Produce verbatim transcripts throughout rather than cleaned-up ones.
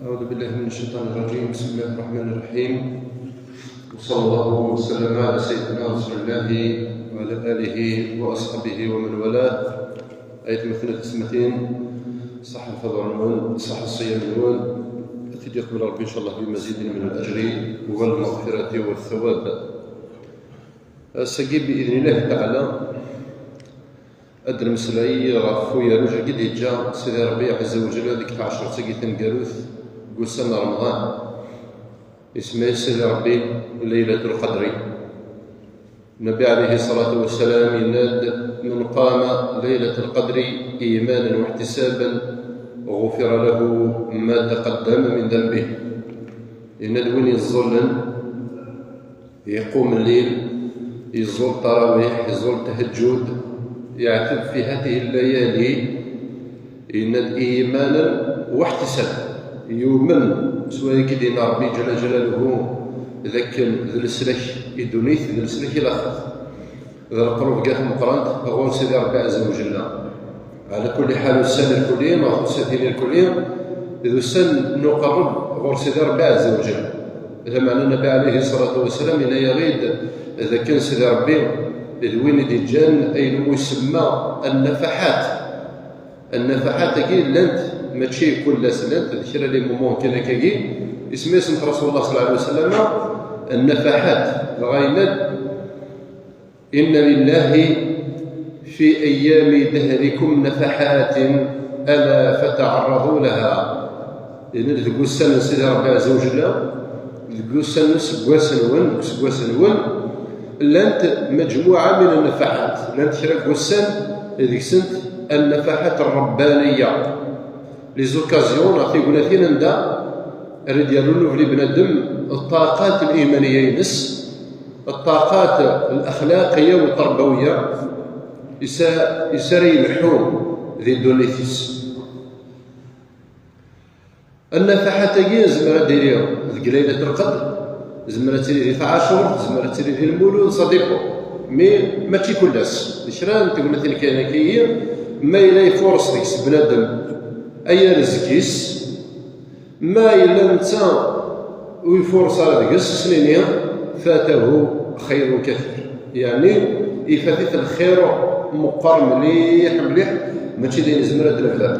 أعوذ بالله من الشيطان الرجيم. بسم الله الرحمن الرحيم. وصلى الله وسلم على سيدنا رسول الله وعلى آله وأصحابه ومن والاه. Ayt ma tella tesmatin, ṣaḥ lfeḍl-nwen, ṣaḥ ṣṣyam-nwen, ad t-id-iqbel Ṛebbi, إن شاء الله, بمزيد من الأجر والمغفرة والثواب. Ass-agi, بإذن الله تعالى, ad d-nemmeslay ɣef uyaruj-agi d-yeǧǧa Sidi Ṛebbi ɛezza wa jalla deg tɛecṛt-agi taneggarut n wussan n Remḍan. Isemma-yas Sidi Ṛebbi Laylatul Qadri. Nnbi ɛalayhi ṣṣalatu wassalam yenna-d: من قام ليلة القدر إيمانا واحتسابا غفر له ما تقدم من ذنبه. Yenna-d: win yeẓẓullen, yeqqum lleyl, yeẓẓul ttarawiḥ, yeẓẓul ttahajjud, yeɛteb في هذه الليالي, yenna-d: إيمانا واحتسابا, yumen s wayagi d-yenna Ṛebbi ǧalla ǧalaluhu, d akken d leslak i ddunit, d leslak i laxert, d leqrub gar tmeqqrant ɣur Sidi Ṛebbi ɛezza wa jalla. Ɛla kulli ḥal, ussan irkelli, neɣ tusatin irkelli, d ussan n uqerreb ɣur Sidi Ṛebbi ɛezza wa jalla. Lameɛna Nnbi ɛalayhi ṣṣalatu wassalam yenna-yaɣ-id d akken Sidi Ṛebbi d win i d-yeǧǧan ayen umi isemma النفحات. النفحات-agi llant, mačči kul ass, llant d kra les moments kan akkagi, isemma-yasent Rasulullah صلى الله عليه وسلم النفحات. Dɣa yenna-d: إن لله في أيام دهركم نفحات ألا فتعرضوا لها. Yenna-d deg ussan n Sidi Ṛebbi ɛezza wa jalla, deg ussan n useggas-nwen, deg useggas-nwen, llant مجموعة من النفحات, llant kra n wussan deg-sent النفحات الربانية. Les occasions neɣ tignatin anda ara d-yernu nnubli bnadem ṭṭaqat limaniyya-ines, ṭṭaqat laxlaqiyya wa ttarbawiyya, is ara, is ara yelḥu di ddunit-is. Nnafaḥat-agi yezmer ad d-tili deg Laylat Lqadr, tezmer ad tili di Tɛacurt, tezmer ad tili di Lmulud, ça dépend. Mais mačči kul ass. D kra n tegnatin kan akkayi, ma yella ifuṛes deg-s bnadem ay arezg-is, ma yella netta ur ifuṛes ara deg-s, s nini, فاته خير كثير. Yeɛni, ifat-it lxir meqqer mliḥ, mliḥ, mačči d ayen nezmer ad d-nebder.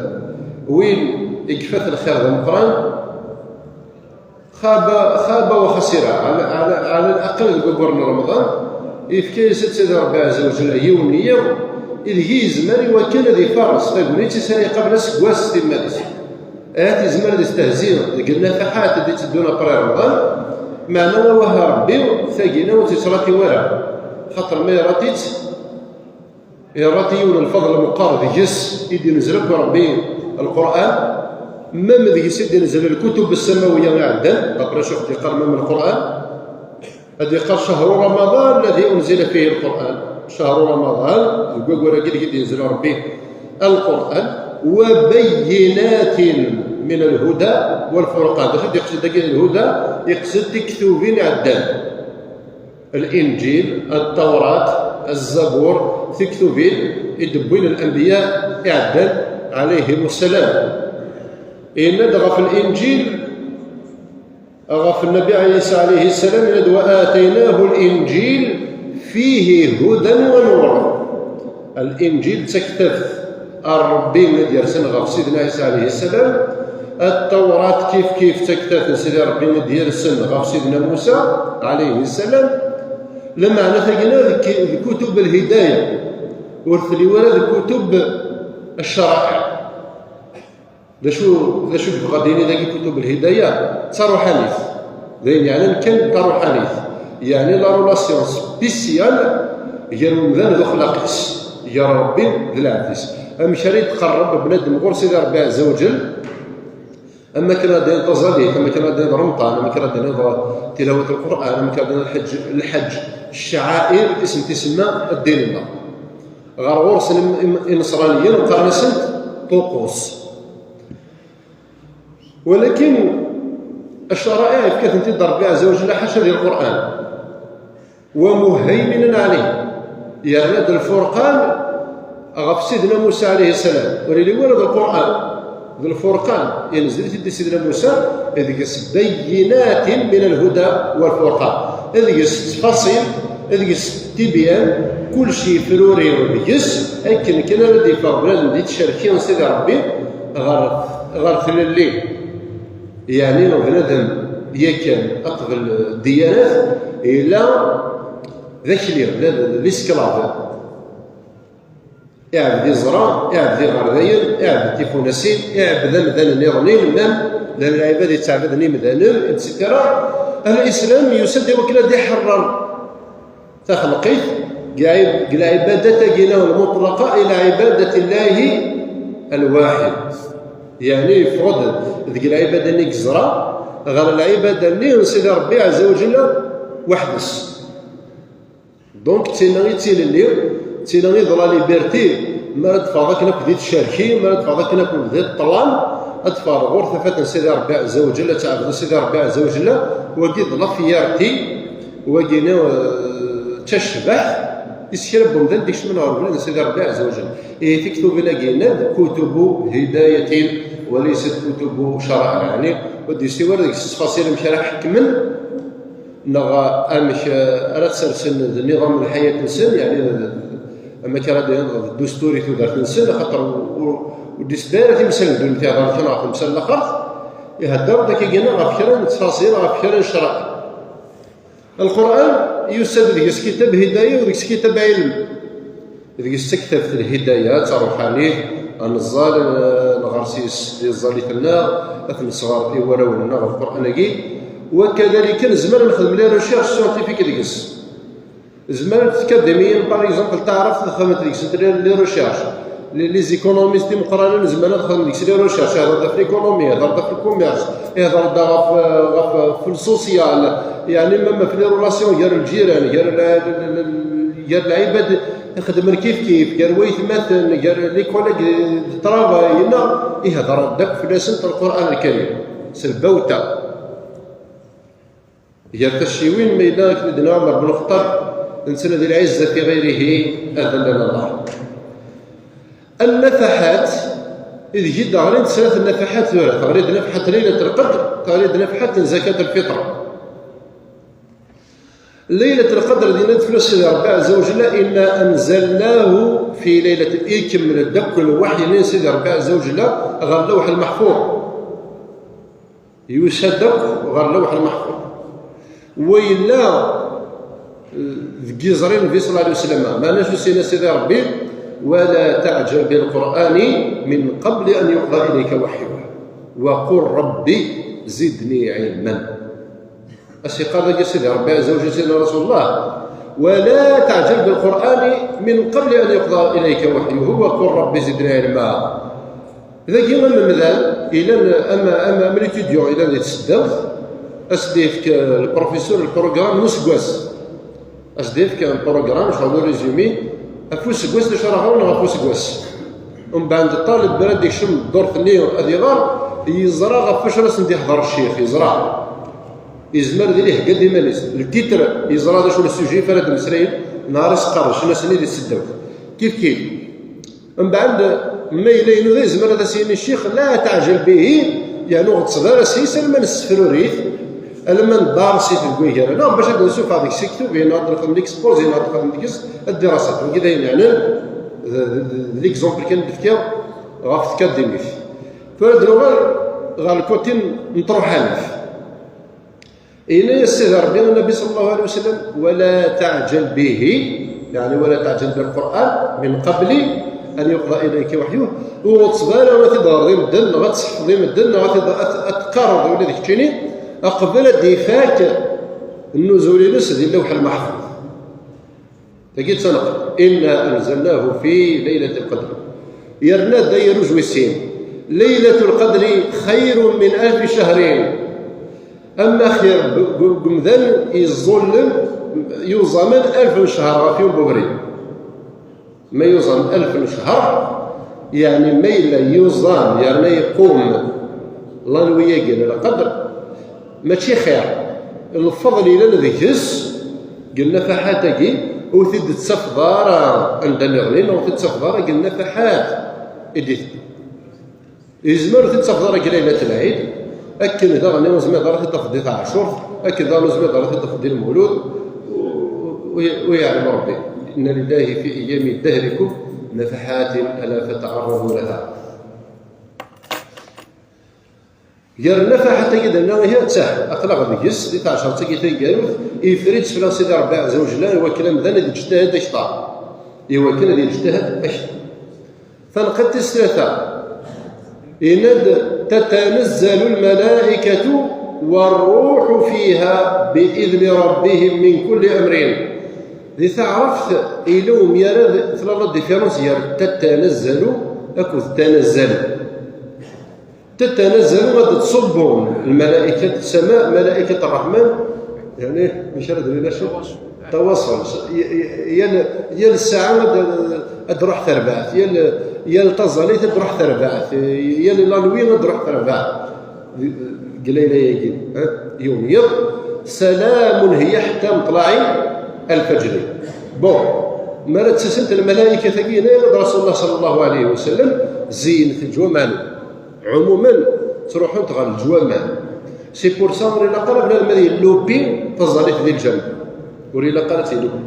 Win i ifat lxir d ameqqran, خاب، خاب وخسر. على، على، على الأقل deg waggur n Remḍan, yefka-yas-d Sidi Ṛebbi ɛezza wa jalla yiwen n yiḍ ideg yezmer i wakken ad ifaṛes tagnit-is ara iqabel aseggas s timmad-is. Ahat yezmer ad yestehzi deg nnafaḥat i d-itteddun après Remḍan, meɛna awah a Ṛebbi, tagina ur tt-yettṛati wara, xaṭer ma yerra-tt, yerra-tt yiwen n lfeḍl meqqer deg-s i d-inzel akk Ṛebbi Lqur'an, même deg-s i d-inzel lkutub ssamawiyya iɛeddan, d'après acu i ɣ-d-yeqqar même Lqur'an. Ad yeqqar: شهر رمضان الذي أنزل فيه القرآن. شهر رمضان, deg waggur-agi deg i d-yenzel Ṛebbi Lqur'an, وبينات من الهدى والفرقان. D acu i d-yeqsed dagi d lhuda? Yeqsed tiktubin iɛeddan. Linǧil, Ttawrat, Zzabur, tiktubin i d-wwin lanbiya iɛeddan, ɛalayhim ssalam. Yenna-d ɣef Linǧil, ɣef Nnbi Ɛisa ɛalayhi ssalam, yenna-d: وآتيناه الإنجيل فيه هدى ونور. Linǧil d taktabt n Ṛebbi i d-yersen ɣef Sidna Ɛisa ɛalayhi ssalam, Ttawrat kif kif d taktabt n Sidi Ṛebbi i d-yersen ɣef Sidna Musa ɛalayhi ssalam, lameɛna tagina d ki-, d kutub lhidaya, ur telli wara d kutub ccṛaɛi. D acu, d acu i yebɣa ad d-yini dagi kutub lhidaya? D taṛuḥanit. D ayen yeɛnan kan taṛuḥanit. Yeɛni la relation spéciale gar umdan d uxlaq-is, gar Ṛebbi d lɛebd-is. Amek ara yetqerreb bnadem ɣur Sidi Ṛebbi ɛezza wa jell? Am akken ad d-tiniḍ taẓallit, am akken ad d-tiniḍ Remḍan, am akken ad d-tiniḍ tilawat n Lqur'an, am akken ad d-tiniḍ lḥeǧǧ, lḥeǧǧ, ccaɛir i sent-isemma ddin-nneɣ. Ɣer ɣur-sen im-, im-, ineṣraniyen qqaren-asent ṭuqus. Walakin ccaraɛiɛ yefka-tent-id Ṛebbi ɛezza wa jell ḥaca di Lqur'an. ومهيمنا عليه. Yerna-d lfurqan ɣef Sidna Musa ɛalayhi ssalam. Ur yelli wara d Lqur'an. D Lfurqan, yenzel-it-id i Sidna Musa, deg-s bayyinatin min lhuda wal furqan. Deg-s ttfaṣil, deg-s tibyan, kullec yefruri deg-s, akken kan ara d-yeffeɣ bnadem di tcerki n Sidi Ṛebbi ɣer, ɣer tlelli. Yeɛni bnadem yakan qbel ddiyanat, yella d akli, d, d, d l'esclave. Iɛbed iẓra, iɛbed iɣerdayen, iɛbed tifunasin, iɛbed amdan nniḍen, même d lɛibad yettɛebden imdanen, et cetera. Al-Islam yusa-d i wakken ad iḥeṛṛer taxelqit deg lɛib-, deg lɛibadat-agi-nni lmuṭlaqa ila ɛibadat Illahi lwaḥid. Yeɛni yeffeɣ-d deg lɛibada-nni n yeẓra ɣer lɛibada-nni n Sidi Ṛebbi Ɛezza wa Ǧella weḥd-s. Donc, d tinna i d tilelli, d tinna i d la liberté, mi ara d-teffɣeḍ akken akk di tcerki, mi ara d-teffɣeḍ akken akk di ṭṭlam, ad teffɣeḍ ɣur tafat n Sidi Ṛebbi Ɛezza wa Ǧella, ad tɛebdeḍ Sidi Ṛebbi Ɛezza wa Ǧella, wagi d la fierté, wagi-nni, eh, d tacbaḥt, i s kra n wemdan d-ikecmen ɣer ubrid n Sidi Ṛebbi Ɛezza wa Ǧella. Ihi tiktubin-agi yenna-d kutubu hidayatin, wa laysat kutubu ccṛaɛ, yeɛni ur d-yessi wara deg-s ttfaṣil amek ara ḥekmen, neɣ amek, eh, ara sersen d nniḍam n lḥayat-nsen, yeɛni d, d, amek ara d-, d dustur i tudert-nsen, axaṭer ur, ur, ur d-yessedda ara timsal n ddunit, ihedder kan ɣef temsal n laxert, ihedder-d akkagi-nni ɣef kra n ttfaṣil, ɣef kra n ccṛaɛ. Lqur'an yusa-d deg-s kitab hidaya u deg-s kitab ilm. Deg-s d taktabt n lhidaya, d taṛuḥanit, ad neẓẓal, eh, nɣer s yes-, yeẓẓal-iten-nneɣ, ad t-nesɣer i warraw-nneɣ Lqur'an-agi. Wa kadalika nezmer ad nexdem les recherches scientifiques deg-s. Zemren tkadimiyin, par exemple, taɛrabt ad xedment deg-s les, les recherches. Les, les économistes imeqqranen zemren ad xedmen deg-s les recherches, ihder-d ɣef l'économie, ihder-d ɣef le commerce, ihder-d ɣef, ɣef, ɣef le social, yeɛni même ɣef les relations gar lǧiran, gar la, la, la, gar lɛibad, xedmen kif kif, gar waytmaten, gar les collègues de travail, neɣ ihder-d akk fell-asent Lqur'an Lkarim, s lbawta. Gar tacciwin, ma yella akken i d-yenna Ɛmer ben Lxeṭṭab, nettnadi lɛizza fi ɣayrihi, adallana Allah. Annafaḥat, ideg i d-ɣlint snat nnafaḥat tura, teɣli-d nafaḥat Laylat Lqadr, teɣli-d nafaḥat n Zakat Lfitr. Laylat Lqadr, dinna-d fell-as Sidi Ṛebbi Ɛezza wa Jalla, inna anzalnahu fi laylatin, ikemmel-d akk lwaḥy-nni n Sidi Ṛebbi Ɛezza wa Jalla ɣer Lawḥ Lmeḥfuz. Yusa-d akk ɣer Lawḥ Lmeḥfuz. Wa yella, eh, deg yiẓri n Nnbi ṣella Llahu ɛalayhi wa sallam, meɛna acu s-yenna Sidi Ṛebbi: ولا تعجل بالقرآن من قبل أن يقضى إليك وحيه وقل رب زدني علما. As-iqqar dagi Sidi Ṛebbi Ɛezza wa Jalla, Sidna Rasulullah: ولا تعجل بالقرآن من قبل أن يقضى إليك وحيه وقل رب زدني علما. Dagi am amdan, ilan am, am, am l'étudiant ilan di tseddawt, as-d-yefk, eh, lprofesseur lprogramme n useggas. As-d-yefk un programme, ccɣel, le résumé, ɣef useggas, d acu ara ɣren ɣef useggas. Umbeɛd ṭṭaleb mi ara d-ikcem ddurt-nni ad iɣer, yeẓra ɣef wacu ara sen-d-ihder ccix, yeẓra. Yezmer ad yili ihegga-d iman-is. Le titre, yeẓra d acu le sujet ɣef ara d-mmeslayen, nehar iseqqar, d acu-nni di tseddawt. Kif kif. Mbeɛd, ma yella inuda, yezmer ad as-yini ccix: لا تعجل به, yeɛni ur ɣetteb ara s-is, alamma nessefruri-t, alamma neddares-it deg wagar-a, neɣ bac ad d-nessufeɣ deg-s iktub, neɣ ad nexdem l'exposé, neɣ ad nexdem deg-s ddirasat. Wagi d ayen yeɛnan, d, d, d, d l'exemple kan d-fkiɣ ɣef tkadimit. Tura ad nuɣal ɣer le côté n truḥanat. Yenna-yas Sidi Ṛebbi, Nnbi ṣella Llahu ɛalayhi wa sallam: ولا تعجل به, yeɛni ولا تعجل بالقرآن من قبل أن يقضى إليك وحيه. Ur ɣetteb ara ad t-id-ɣreḍ i medden, neɣ ad t-tseḥfeḍ i medden, neɣ ad t-id-, ad t-, ad t-teqqareḍ ula d keččini, aqbel ad d-ifak nnuzul-ines di Lawḥ Lmeḥfuz. Tagi d taneqqa. إنا أنزلناه في ليلة القدر. Yerna-d agerruj wis sin: ليلة القدر خير من ألف شهر. Am axir deg, deg umdan yeẓẓullen, yuẓamen alef n ccher ɣef yiwen n ubrid. Ma yuẓam alef n ccher, yeɛni ma yella yuẓam yerna yeqqum la nuit-agi n lqadr, mačči xir. Lfeḍl yellan deg-s, deg nnafaḥat-agi, ur t-id-tettafeḍ ara anda nniḍen, ur t-id-tettafeḍ ara deg nnafaḥat i d-iteddun. Yezmer ur t-id-tafeḍ ara deg Laylat Lɛid, akken daɣen ur tezmireḍ ara ad t-id-tafeḍ di Taɛcurt, akken daɣen ur tezmireḍ ara ad t-id-tafeḍ di Lmulud, u, u, u yeɛlem Ṛebbi. Inna lillahi fi ayyami dahrikum nafaḥatin ala fatɛarradu laha. Gar nnafaḥat-agi d-nenna ihi, ttah, aql-aɣ deg-s, di Taɛcurt-agi taneggarut, ifri-tt fell-aɣ Sidi Ṛebbi Ɛezza wa Jella, i wakken amdan ad yeǧtahad akteṛ. I wakken ad yeǧtahad akteṛ. Tanqiḍt tis tlata, yenna-d: "Tatanazzalu lmalaikatu warruḥu fiha bi idni rabbihim min kulli amrin." Di taɛrabt, yella umyarad, tella la différence gar tatanazzalu akked tanazzalu. Tatanazzalu ad d-ttṣubbun lmalaika n ssama, malaikat Ṛṛeḥman, yeɛni, amek ara d-nini acu? Tawaṣul. Y-, y-, yal, yal ssaɛa ad, ad d-truḥ terbaɛt, yal, yal taẓallit ad d-truḥ terbaɛt, yal la nuit ad d-truḥ terbaɛt. Deg layla-agi, ha? Yum yiḍ, salamun hiya ḥetta meṭlaɛi alfajri. Bon, mi ara ttasent lmalaikat-agi, yenna-yaɣ-d Rasulullah sallallahu alayhi wa sallam, zeynet lǧumaɛ-nwen. Ɛumuman, ttruḥunt ɣer leǧwameɛ. C'est pour ça ur ilaq ara bnadem ad yellubi taẓallit di lǧameɛ. Ur ilaq ara ad tt-yellubi.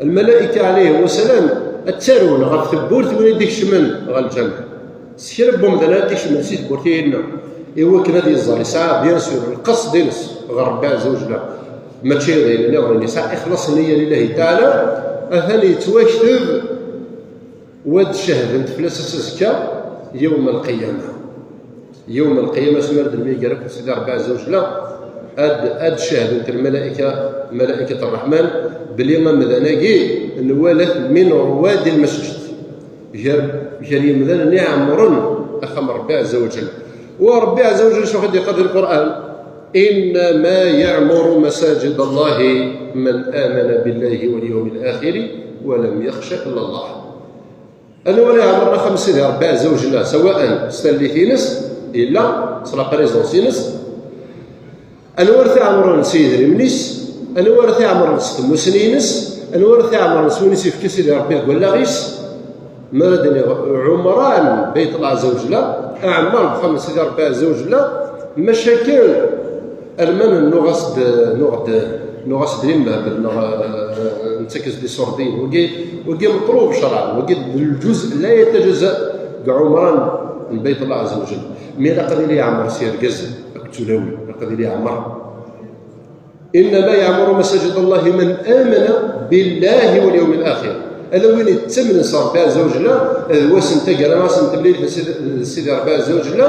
Lmalaika, ɛalayhim wassalam, ad ttarun ɣef tewwurt win i d-ikecmen ɣer lǧameɛ. S kra n wemdan ara d-ikecmen si tewwurt-nni, i wakken ad yeẓẓal, yesɛa, bien sûr, lqesd-ines ɣer Ṛebbi Ɛezza wa Jella. Mačči d ayen nniḍen, yesɛa ixlaṣ nniya lillahi taɛala, atan yettwakteb. Wa d-cehden-t fell-as ass azekka, yawm al-qiyama. Yawm al-qiyama, asmi ara d-nemyeger akked Sidi Ṛebbi Ɛezza wa Jella, ad, ad cehden-t lmalaika, malaikat Ṛṛeḥman, belli amdan-agi nwala-t min ṛwad al-masjid. Gar, gar yimdanen iɛemmren axxam n Ṛebbi Ɛezza wa Jella. U Ṛebbi Ɛezza wa Jella, acu i d-yeqqar di Lqur'an? "Innama ya'muru masajid Allahi man amana billahi wal yawmil akhiri wa lam yakhsha illa Allah." Anwa ara iɛemmren axxam n Sidi Ṛebbi Ɛezza wa Jella, sawa'an s tallit-ines, yella, s la présence-ines, anwa ara t-iɛemmren s yidrimen-is, anwa ara t-iɛemmren s tmusni-ines, anwa ara t-iɛemmren s win i s-yefka Sidi Ṛebbi deg wallaɣ-is? Mi ara d-iniɣ ɛumran Bayt Allah Ɛezza wa Jella, aɛemmar deg uxxam n Sidi Ṛebbi Ɛezza wa Jella, maca kan alma nuɣ-as-d, nuɣ-d, nuɣ-as-d limehbel, neɣ, eh, nettak-as-d iṣurdiyen. Wagi, wagi meṭlub cerɛan, wagi d lǧuz la yatajaza deg ɛumran n Bayt Allah Ɛezza wa Jella. Mi ilaq ad yili yeɛmer s yergazen akked tulawin, ilaq ad yili yeɛmer. "Innama ya'muru masajid Allahi man amana billahi wal yawmil akhir." Ala win yettamnen s Ṛebbi Ɛezza wa Jella, d wass n taggara, ass n temlilit n Sidi, n Sidi Ṛebbi Ɛezza wa Jella,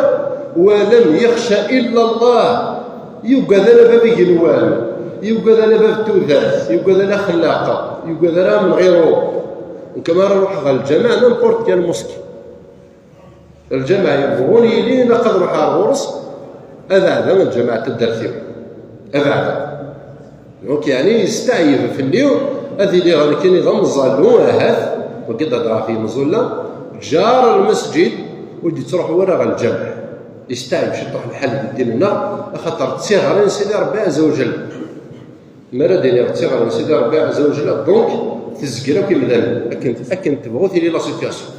"wa lam yakhsha illa Allah." Yugad ala bab igenwan, yugad ala bab tudert, yugad ala axellaq, yugad ala amenɣiru. Nekk mi ara ruḥeɣ ɣer lǧameɛ, n'importe quelle mosquée. Lǧameɛ yebɣun yili, ilaq ad ruḥeɣ ɣur-s, ad ɛdaɣ lǧameɛ n taddart-iw. Ad ɛdaɣ. Donc, yeɛni yesteɛyeb fell-i ad iliɣ nekkini d ameẓẓalu, ahat, wagi d-hedreɣ ɣef yimẓulla, ǧar lmesǧid, ur d-yettruḥu ara ɣer lǧameɛ. Yesteɛyeb ciṭuḥ lḥal deg ddin-nneɣ, axaṭer d tiɣri n Sidi Ṛebbi Ɛezza wa Jell. Mi ara d-iniɣ d tiɣri n Sidi Ṛebbi Ɛezza wa Jell, donc, tezger akk imdanen, akken, akken tebɣu tili la situation.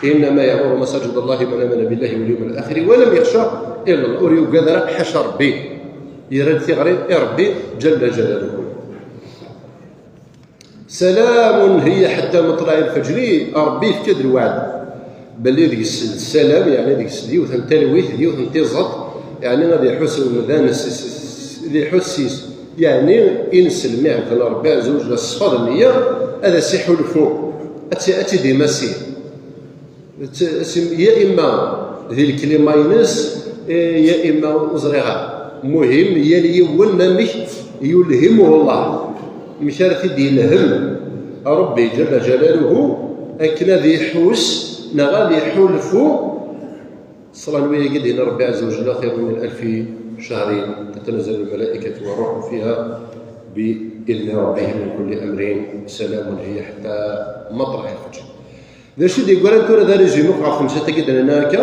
"Innama ya'muru masajid Allahi man amana billahi wal yawmil akhir wa lam yakhsha illa Allah." Ur yugad ara ḥaca Ṛebbi. Yerra-d tiɣri i Ṛebbi, Jalla Jalaluhu. "Salamun hiya hatta matla'i l-fajri", Ṛebbi yefka-d lweɛd belli deg-s d ssalam, yeɛni deg-s d yiwet n talwit, d yiwet n tiẓeṭ, yeɛni ad iḥuss umdan s, s, s, ad iḥuss s-, yeɛni ines lmiɛed n Ṛebbi Ɛezza wa Jell, ṣṣfa d nniya, ad as-iḥulfu, ad tt-, ad tt-id-imasi. Tt-, sim-, ya imma di lklima-ines, eh, ya imma ur ẓriɣ ara. Muhim, yal yiwen amek yulhimuhu Allah. Amek ara t-id-yelhem Ṛebbi Ǧalla Ǧalaluhu akken ad iḥuss neɣ ad iḥulfu. Ṣṣala n wayagi d-yenna Ṛebbi Ɛezza wa Jalla: "Xayrun min alfi cahrin tatanazzalu l-malaikatu war-ruḥu fiha bi idni rabbihim min kulli amrin, salamun hiya hatta matla'i l-fajr." D acu i d-yeggaran tura d arezumi ɣef temsalt-agi d-nenna akka?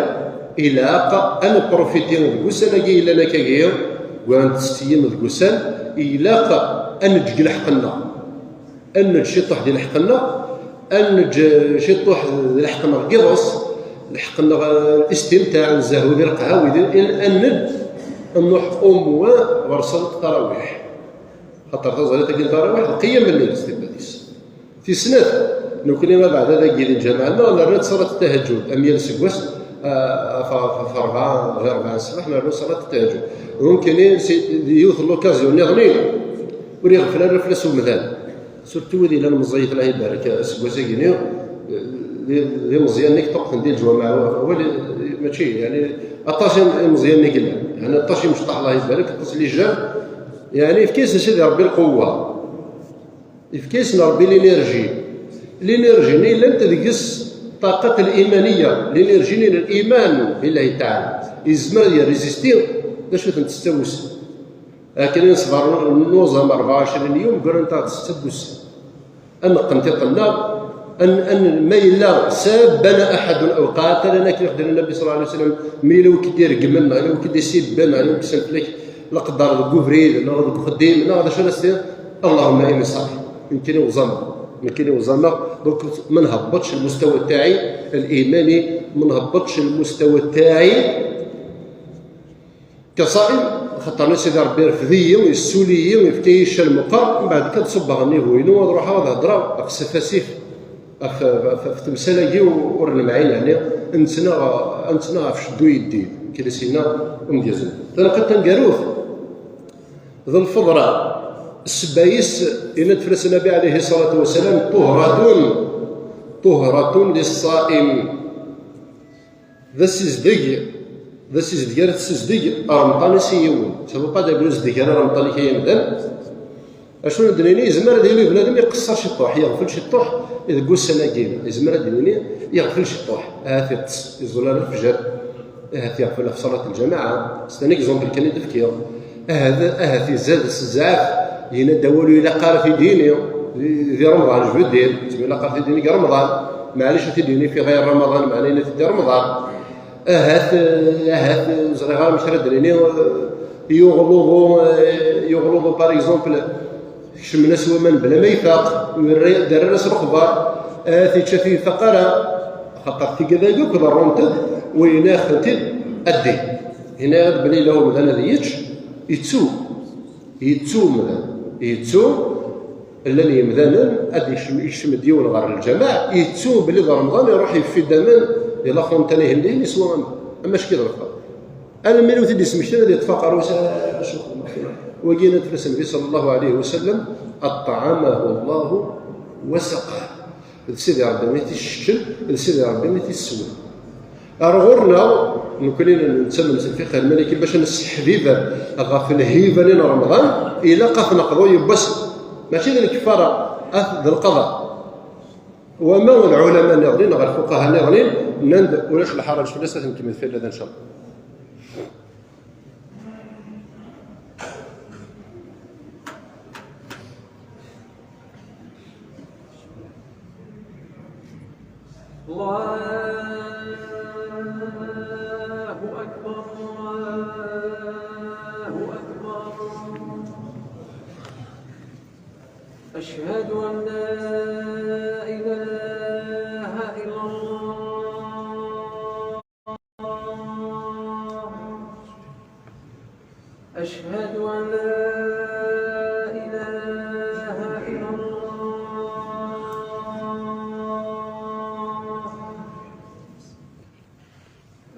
Ilaq ad neprofiti deg ussan-agi yellan akkagi, ggarant setta ayyam deg ussan, ilaq ad neǧǧ deg lḥeqq-nneɣ. Ad neǧǧ ciṭuḥ di lḥeqq-nneɣ, ad neǧǧ ciṭuḥ di lḥeqq-nneɣ n yiḍes, Lḥeqq-nneɣ, eh, istimtaɛ, nzehhu di lqahwa, wid-, il-, anned, nruḥ au moins ɣer ṣṣalat tarawiḥ. Xaṭer taẓallit-agi n tarawiḥ, d qiyam n-layl s timmad-is. Tis snat, nekkni abeɛda dagi di lǧameɛ-nneɣ, nerra-d ṣalat ttahajjud, am yal aseggas, ah, ɣef, ɣef, ɣef rebɛa, ɣer rebɛa n ṣṣbeḥ, nerra ṣalat ttahajjud. Mumkin si, di yiwet n l'occasion nniḍen, ur iɣfel ara fell-as umdan. Surtout wid yellan meẓẓiyit, Allah ibarek, aseggas-agi-nni, d, d imeẓyanen i yeṭṭuqten di lǧwameɛ, awal, mačči, yani, aṭas n imeẓyanen i yellan. Yani, aṭas imecṭaḥ, Allah ibarek, aṭas les jeunes, yani, yefka-yasen Sidi Rebbi lquwwa. Yefka-yasen Rebbi l'énergie. L'énergie-nni llant deg-s ṭṭaqat l-imaniya, l'énergie-nni n liman billahi taɛala. Yezmer ad yerrizisti d acu tent-tettawes. Akken i nesber nuẓam rebɛa u ɛecrin yum, ggrant-aɣ-d setta n wussan. Ad neqqen tiṭ-nneɣ, ad n-, ad n-, ma yella sabana aḥadun aw qatalan, akken i xedden Nnbi ṣalla Llahu ɛalayhi wa sallam, ma yella wi k-id-ireggmen, neɣ yella wi k-id-isibben, neɣ yella wi k-isenfel-ak leqder deg ubrid, neɣ deg uxeddim, neɣ d acu ara s-tiniḍ, Allahumma inni ṣaim. Nekkini uẓameɣ. Nekkini uẓameɣ. Donc, ma nhebbṭx lmustawa taɛi, l-imani, ma nhebbṭx lmustawa taɛi, Kaṣaim, xaṭer nnan Sidi Ṛebbi irfed-iyi, yessuli-yi, yefka-yi ccan meqqer, mbeɛd kan ad ṣubbeɣ nnivu-inu, ad ruḥeɣ ad hedṛeɣ ɣef safasif, ɣef, ɣef, ɣef temsal-agi ur, ur nemɛin, yeɛni, ad nettnaɣ, ad nettnaɣ ɣef ceddu yeddin, akken i s-yenna umedyaz-nni. Tanqiḍt taneggarut, d lfeḍra, ssebba-is, yenna-d fell-as Nnbi ɛalayhi ṣṣalatu wassalam, طهرة، طهرة للصائم. D asizdeg, d asizdeg ara tessizdeg Remḍan-is i yiwen. Ça veut pas dire ur zeddeg ara Remḍan-ik ay amdan. Acu n d-nini, yezmer ad yili bnadem iqeṣṣer ciṭṭuḥ, yeɣfel ciṭṭuḥ deg ussan-agi. Yezmer ad d-nini, yeɣfel ciṭṭuḥ. Ahat iṭṭes, iẓul ara lefjer. Ahat yeɣfel ɣef ṣalat lǧamaɛa. C'est un exemple kan i d-fkiɣ. Ahat, ahat izad s zzɛaf, yenna-d awal ur ilaq ara ad t-id-yini, di, di Remḍan, je veux dire, ur ilaq ara ad t-id-yini deg Remḍan, maɛlic ad t-id-yini fi ɣayr Remḍan, meɛna yenna-t-id di Remḍan. Ahat, ahat, ur ẓriɣ ara amek ara d-nini, yuɣ luḍu, yuɣ luḍu, par exemple, kecmen-as waman bla ma ifaq, yerra-, derrer-as lexbar, ahat yečča-t ur ifaq ara, axaṭer tigad-agi akk ḍerrunt-d, wa yenna-yaɣ-tent-id addi. Yenna-yaɣ-d belli yella umdan ad yečč, yettu. Yettu umdan. Yettu, llan yemdanen, ad yekcem, yekcem-d yiwen ɣer lǧamaɛ, yettu belli d Remḍan, iruḥ yeffi-d aman di la fontaine-ihin dihin, yeswa aman. Am acu i d lexbar. Almi ur t-id-yesmektan, ad yeṭṭef aqerru-s, "Ah, acu xedmeɣ tura?" Wagi yenna-d fell-as Nnbi ṣalla Llahu ɛalayhi wa sallam, "Aṭɛamahu Llahu wa saqah." D Sidi Ṛebbi i t-iseččen, d Sidi Ṛebbi i t-isswen. Ar ɣur-neɣ, nekkni nettamen s lfiqh lmaliki, bac ad nesseḥbiber ɣef lhiba-nni n Remḍan, ilaq ad t-neqḍu yiwwas, mačči d lkeffara, ad, d lqaḍa. Wama lɛulama nniḍen, neɣ lfuqaha nniḍen, nnan-d ulac lḥaraǧ fell-as, ad t-nkemmel fell-as, incallah. الله أكبر، الله أكبر. أشهد أن لا إله إلا الله. أشهد أن لا إله إلا الله.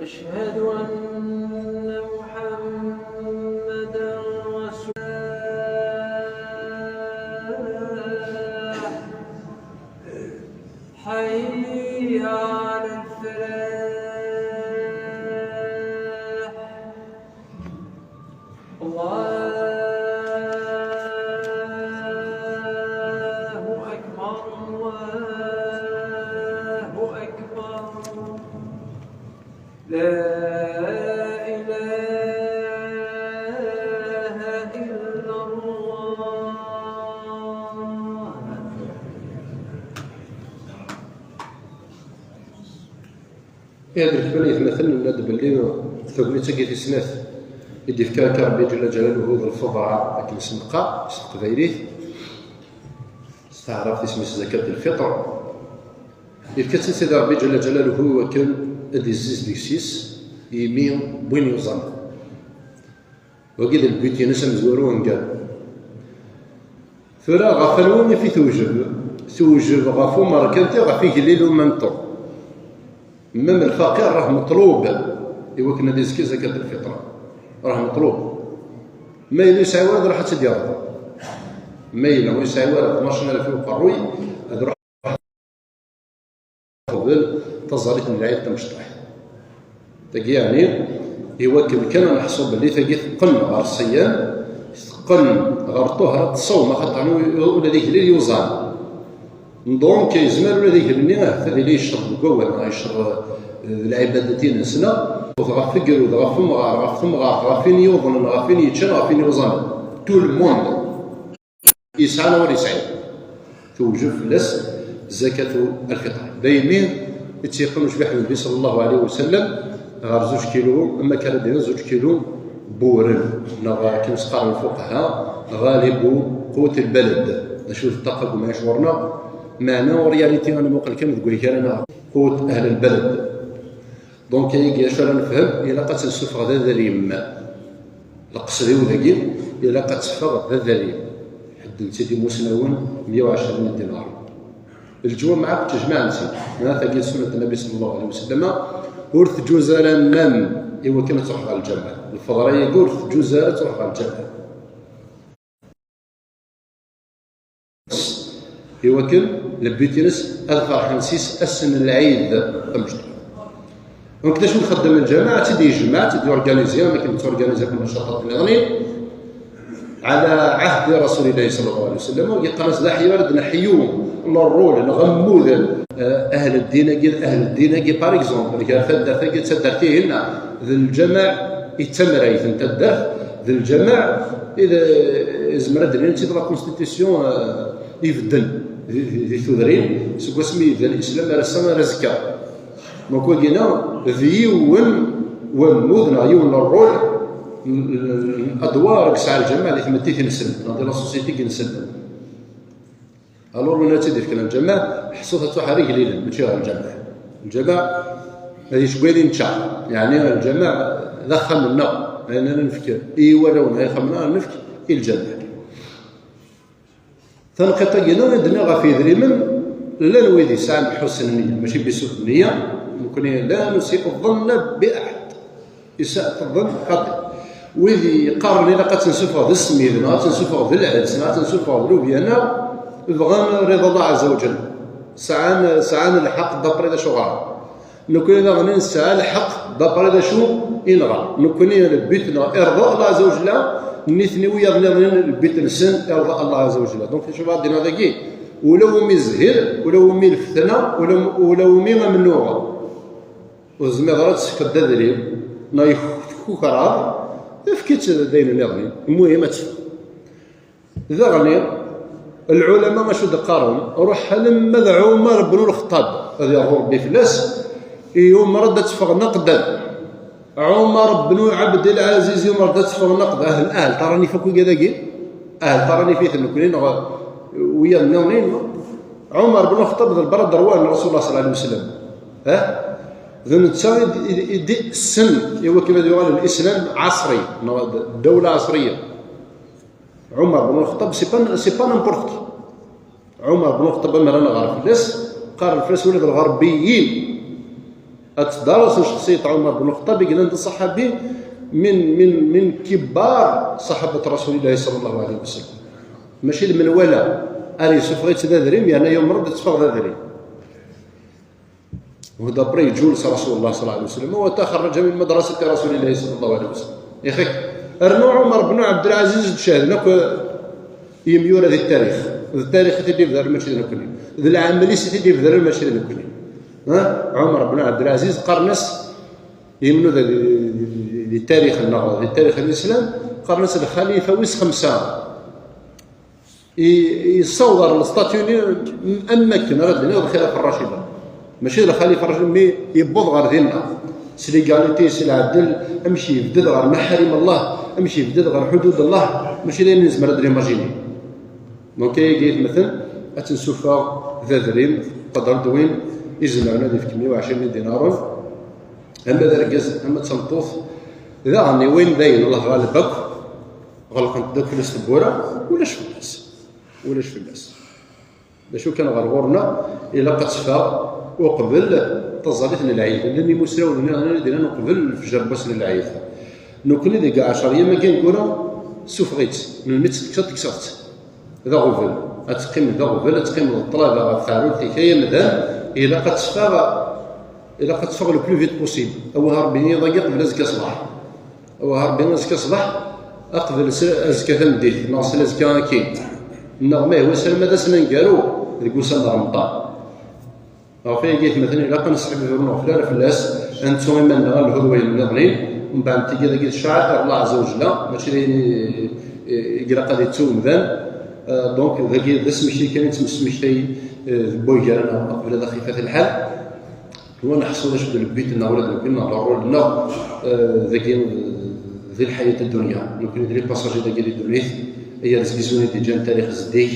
أشهد أن محمدا رسول الله. حي على الفلاح. الله أكبر، الله أكبر. لا إله إلا الله. Ihi, d lekmal aytmaten, nenna-d belli tagnit-agi tis snat i d-ifka akka Rebbi Ǧella Ǧalaluhu d lfeḍra, akken s-neqqar s teqbaylit, s taɛrabt isem-is zakat lfitr. Yefka-tt-id Sidi Rebbi Ǧella Ǧalaluhu i wakken Ad izziz deg-s imi wwin yuẓamen. Wagi d lbut-ines amezwaru aneggaru. Tura ɣef anwa i tewjeb? Tewjeb ɣef umerkanti, ɣef igellil u même temps. Même lfaqir rah meṭlub i wakken ad izki zakat lfitra. Rah meṭlub. Ma yella ur yesɛi wara, ad iruḥ ad tt-id-yerḍel. Ma yella ur yesɛi wara tnac alaf i uqerruy, ad iruḥ qbel taẓallit n lɛid tamecṭuḥt. Tagi yeɛni, i wakken kan ad neḥṣu belli tagi teqqen ɣer ṣṣiyam, teqqen ɣer ṭṭuhra n ṣṣawm, axaṭer ula d igellil yuẓam. Donc, yezmer ula d igellil-nni ahat ad yili yecceḍ deg wawal, neɣ yecceḍ, eh, d lɛibadat-ines, neɣ ɣef ugrud, ɣef umɣar, ɣef temɣart, ɣef win yuḍnen, ɣef win yeččan, ɣef win yuẓamen. Tout le monde. Yesɛa neɣ ur yesɛi, tewjeb fell-as zakatu lfitr. Daymi i tt-yeqqen ucbiḥ Nnbi ṣalla Llahu ɛalayhi wa sallam ɣer zuǧ kilu, ama kan ad d-iniḍ zuǧ kilu n wuren, neɣ akken s-qqaren lfuqaha, ɣalibu qut lbalad. D acu d ṭṭaqa deg umɛic ɣur-neɣ? Meɛna en réalité ad nmuqel kan deg wayen ara naɣ qut ahl lbalad. Donc, ayagi acu ara nefhem? Ilaq ad tt-nessufeɣ d adrim. Leqsed-iw dagi, ilaq ad teffeɣ d adrim. Ḥedden-tt-id imusnawen meyya u ɛecrin dinar. Lǧumaɛ akk ttejmaɛen-tt-id. Nniɣ tagi d sunnat Nnbi ṣalla Llahu ɛalayhi wa sallam, ur tǧuz ara même i wakken ad truḥ ɣer lǧameɛ. Lfeḍra-yagi ur tǧuz ara ad truḥ ɣer lǧameɛ. I wakken le but-ines ad ferḥen s-is ass n lɛid tamecṭuḥt. Donc, d acu nxeddem? Lǧameɛ ad tt-id-yejmeɛ, ad tt-id-yorganizi, am akken nettorganizi akk nnacaṭat nniḍen, ɛla ɛahdi Rasulillahi ṣalla Llahu ɛalayhi wa sallam, yeqqar-as d aḥyu ara d-neḥyu le rôle, neɣ ammud, eh, ahl ddin-agi, ahl ddin-agi, par exemple, gar taddart-agi d taddart-ihin, d lǧameɛ i d tamrayt n taddart, d lǧameɛ i d, izmer ad d-nini d la constitution, eh, ibedden di, di, di tudrin, seg wasmi yebda lislam ar ass-a, ar azekka. Donc, wagina d yiwen wammud neɣ yiwen n rôle, n, n, n adwar i yesɛa lǧameɛ di tmetti-nsen, neɣ di la société-nsen. Alors, win ara tt-id-ifken lǧameɛ, ḥṣut ad truḥ ar igellilen, mačči ɣer lǧameɛ. Lǧameɛ ad yečč wayen i nečča, yeɛni lǧameɛ d axxam-nneɣ, ayen ara nefk i warraw-nneɣ, axxam-nneɣ ara nefk i lǧameɛ. Tanqiṭ-agi-nni i d-nniɣ ɣef yedrimen, llan wid yesɛan lḥusn nniya, mačči bisud nniya, nekkni la nusi'u ḍḍenna bi aḥed. Yesɛa ḍḍenn xaṭi. Wid yeqqaren ilaq ad tt-nessufeɣ d ssmid, neɣ ad tt-nessufeɣ d lɛeds, neɣ ad tt-nessufeɣ d lubya, neɣ bɣan riḍa Allah ɛezza wa jell. Sɛan, sɛan lḥeqq d'après d acu ɣran. Nekkni daɣen nesɛa lḥeqq d'après d acu i neɣra. Nekkni le but-nneɣ irḍa Allah ɛezza wa jell, nitni wiyaḍ nniḍen le but-nsen irḍa Allah ɛezza wa jell. Donc, acu ara d-iniɣ dagi? Ula wumi zhir, ula wumi lfetna, ula, ula wumi amennuɣ. Ur tezmireḍ ara ad tefkeḍ d adrim, neɣ tkukreḍ, efk-itt d ayen nniḍen. Lmuhim ad teffeɣ. Daɣen, lɛulama acu d-qqaren? Ruḥ alamma d Ɛumar bnu Lxeṭṭab, ad yerḍu Ṛebbi fell-as, yumer-d ad teffeɣ naqdan. Ɛumar bnu Ɛebdilɛaziz yumer-d ad teffeɣ naqdan. Ahl, ahl Ṭaṛanif akk wigad-agi? Ahl Ṭaṛanif-iten nekkni neɣ wiyaḍ nniḍen? Ɛumar bnu Lxeṭṭab d lbaraḍ n Rasulullah ṣalla Llahu ɛalayhi wa sallam. Eh? D netta i d, i d, i d-issen i wakken ad yuɣal lislam ɛaṣri, neɣ d, dawla ɛaṣriya. Ɛumar bnu Lxeṭṭab, c'est pas, c'est pas n'importe qui. Ɛumar bnu Lxeṭṭab, amer ad nɣer fell-as, qqaren fell-as ula d lɣerbiyin. Ad tdarasen cexṣiyet Ɛumar bnu Lxeṭṭab, i yellan d ṣaḥabi min, min, min kibbar ṣaḥabat Rasulillahi ṣalla Llahu ɛalayhi wa sallam. Mačči d menwala ara yessufeɣ-itt d adrim, yerna yumer-d ad teffeɣ d adrim. D'après يجوز رسول الله صلى الله عليه وسلم وتخرج من مدرسة رسول الله صلى الله عليه وسلم. Ixek, rnu Ɛumar bnu Ɛebdelɛaziz d-cehden akk yimyura di tarix. D tarix i t-id-ibedren, mačči d nekkni. D lɛamel-is i t-id-ibedren, mačči d nekkni. Ha? Ɛumar bnu Ɛebdelɛaziz qqaren-as, yimnuda di, di, di, di tarix-nneɣ, di tarix n Lislam, qqaren-as lxalifa wis xemsa. I, yessaweḍ ɣer Lestati-uni am wakken ara d-niniḍ lxilafa rracida. Mačči d lxalifa rracida, mi yewweḍ ɣer dinna. S l'égalité, s lɛedl, amek yebded ɣer maḥarim Allah, amek yebded ɣer ḥudud Allah, mačči d ayen nezmer ad d-nimajini. Donc, ayagi aytmaten, ad tt-nessufeɣ d adrim, qadr d win izemren ad ifk meyya u ɛecrin dinaren. Ama d argaz ama d tameṭṭut, daɣen i wayen dayen Allah ɣaleb akk, ɣelqent-d akk fell-as tewwura, ulac fell-as. Ulac fell-as. D acu kan ɣer ɣur-neɣ, ilaq ad teffeɣ uqbel taẓallit n lɛid. Llan imusrawen nniḍen i d-nnan uqbel lefjer n wass n lɛid. Nekkni deg ɛecṛ yam-agi neggura, sufeɣ-itt, melmi tt-tekseḍ, tekseḍ-tt. D aɣbel. Ad teqqim d aɣbel, ad teqqim d ṭṭlaba ɣef teɛrurt-ik, ay amdan, ilaq ad teffeɣ, ilaq ad teffeɣ le plus vite possible. Awah Ṛebbi iḍ-agi qbel azekka ṣṣbeḥ. Awah Ṛebbi azekka ṣṣbeḥ, aqbel s azekka tameddit, neɣ s lazekka akkin. Neɣ ma yehwa s arma d ass aneggaru deg wussan n Remḍan. Ɣef wayagi, atmaten, ilaq ad nesseḥbib ur nɣeffel ara fell-as, ad nettu iman-nneɣ ad nelhu d wayen nniḍen, mbeɛd tigi dagi d ccaɛir Allah Azza wa Jalla, mačči d ayen i, i, i ilaq ad yettu umdan. Euh, donc, dagi d asmekti kan i nettmesmektay, euh, deg wagar-a neɣ qbel ad aɣ-ifat lḥal. Wa neḥṣu d acu d lbit-nneɣ ula d nekkni neɣ lerrul-nneɣ, euh, dagi, euh, di lḥayat n ddunya. Nekkni d les passagers dagi di ddunit, ay arzeg-is win i d-iǧǧan tarix zeddig,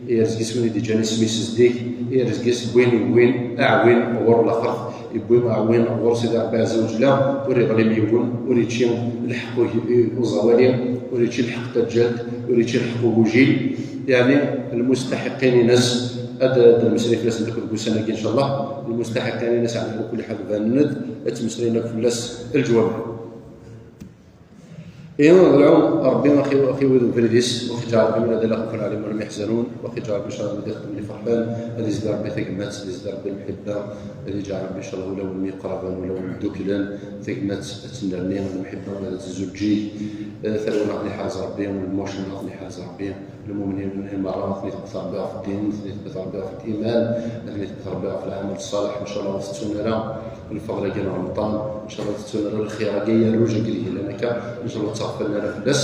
ay arzeg-is win i d-iǧǧan isem-is zeddig, ay arzeg-is wwin, wwin, aɛwin ɣur laxert, iwwi aɛwin ɣur Sidi Ṛebbi Ɛezza wa Jella, ur iḍlim yiwen, ur ičči lḥeqq u-, uẓawali, ur ičči lḥeqq taǧǧalt, ur ičči lḥeqq ugujil, yeɛni lmustaḥiqin-ines, ad d-nemmeslay fell-asen akk deg ussan-agi, incallah, lmustaḥiqin-ines, ɛla kulli ḥal, banen-d, ad ttmeslayen akk fell-as lǧwab. Ihi, ad nɛum Ṛebbi, axi-, axi-, wid ubrid-is, wa ɣ-iǧɛel Ṛebbi min ad la xawfun ɛalayhim wa la hum yaḥzanun, wa ɣ-iǧɛel Ṛebbi, incallah, wid ixeddmen iferḥen, ad izdi Ṛebbi tagmat, ad izdi Ṛebbi lmuḥibba, ad iǧɛel Ṛebbi, incallah, ulawen myeqraben, ulawen mduklen, tagmat ad tennerni, lemḥibba ad tezzuǧǧig, eh, tarwa ad ten-iḥrez Ṛebbi, lmucen ad ten-iḥrez Ṛebbi, lmumnin merra ad ten-ithebbet Ṛebbi ɣef ddin, ad ten-ithebbet Ṛebbi ɣef liman, ad ten-ithebbet Ṛebbi ɣef lɛamal ṣṣaleḥ, incallah, ur tettun ara lfeḍl-agi n Remḍan, incallah ur tettun ara lxir-agi, ay arruj-agi deg yellan akka, incallah ur ttaɣfalen ara fell-as.